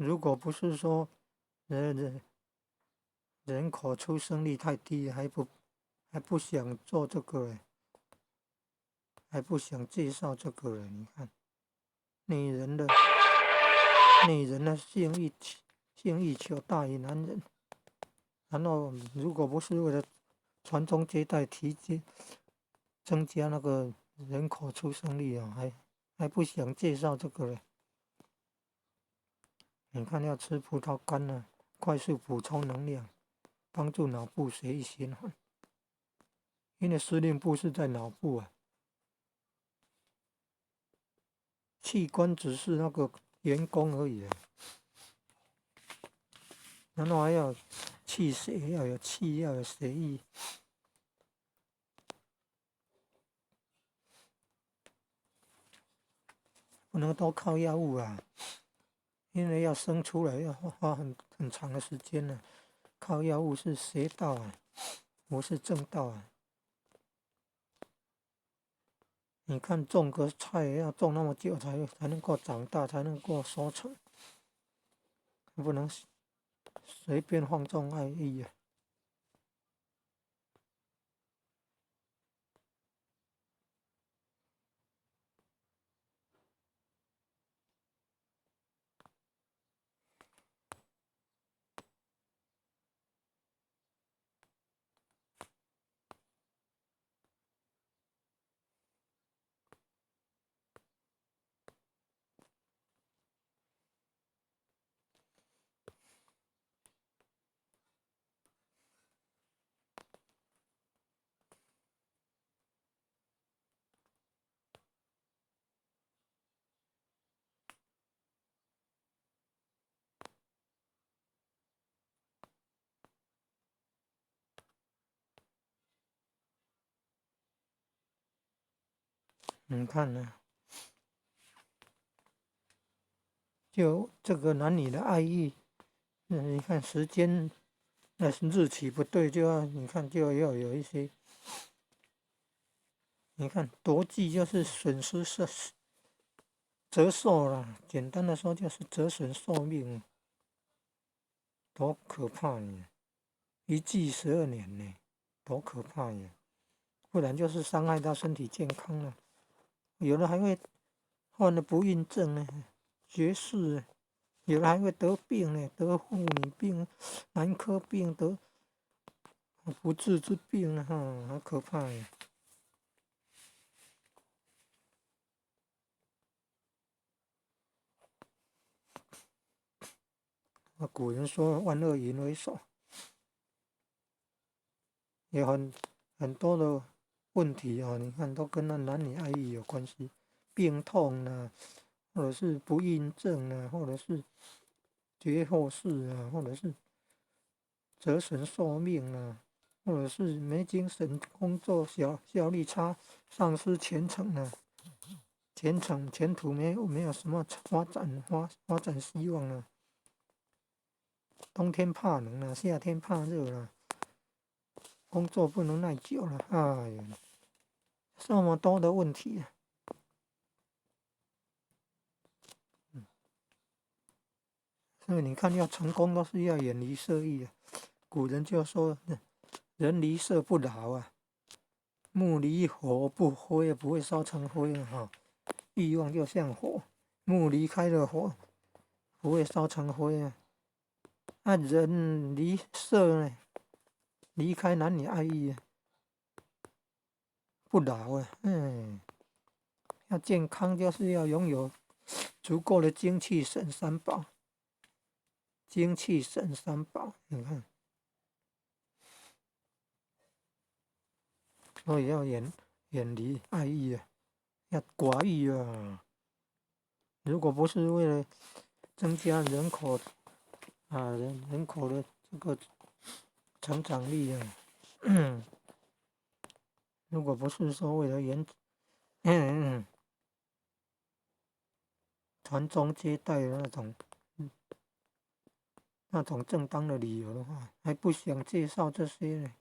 如果不是說人口出生率太低，還不想做這個，還不想介紹這個了。你看，女人的性欲求大於男人，然後如果不是為了傳宗接代、提增加那個人口出生率啊，還不想介紹這個了。你看，要吃葡萄乾呢，快速補充能量，幫助腦部血液循環。因為司令部是在腦部啊，器官只是那個員工而已啊。然後還要氣血，要有氣，要有血液，不能都靠藥物啊。因為要生出來要花很長的時間呢，靠藥物是邪道啊，不是正道啊。你看種個菜要種那麼久才能夠長大，才能夠收成，不能隨便放縱愛欲啊。你看呢？就這個男女的愛欲，你看時間，那是日期不對，就要你看就要有一些，你看奪忌就是損失壽折壽了，簡單的說就是折損壽命，多可怕呀！一忌12年呢，多可怕呀！不然就是傷害到身體健康了。有的還會患了不孕症呢，絕嗣，有的還會得病呢，得婦女病、男科病，得不治之病啊，好可怕呀！啊，古人說萬惡淫為首，有很多的問題啊，你看都跟那男女愛欲有關係，病痛啊，或者是不孕症啊，或者是絕後事啊，或者是折損壽命啊，或者是沒精神工作效率差，喪失前程啊，前程前途沒有什麼發展希望啊。冬天怕冷啊，夏天怕熱啊。工作不能耐久了，哎呀，這麼多的問題啊！所以你看，要成功都是要遠離色欲啊。古人就說：“人離色不老啊，木離火不灰，不會燒成灰啊。”哈，欲望就像火，木離開了火，不會燒成灰啊。那人離色呢？離開男女愛欲，不老啊！要健康就是要擁有足夠的精氣神三寶。精氣神三寶，你看，所以要遠離愛欲啊，要寡欲啊。如果不是為了增加人口啊，人口的這個成長率啊，如果不是說為了傳宗接代的那種正當的理由的話，還不想介紹這些呢。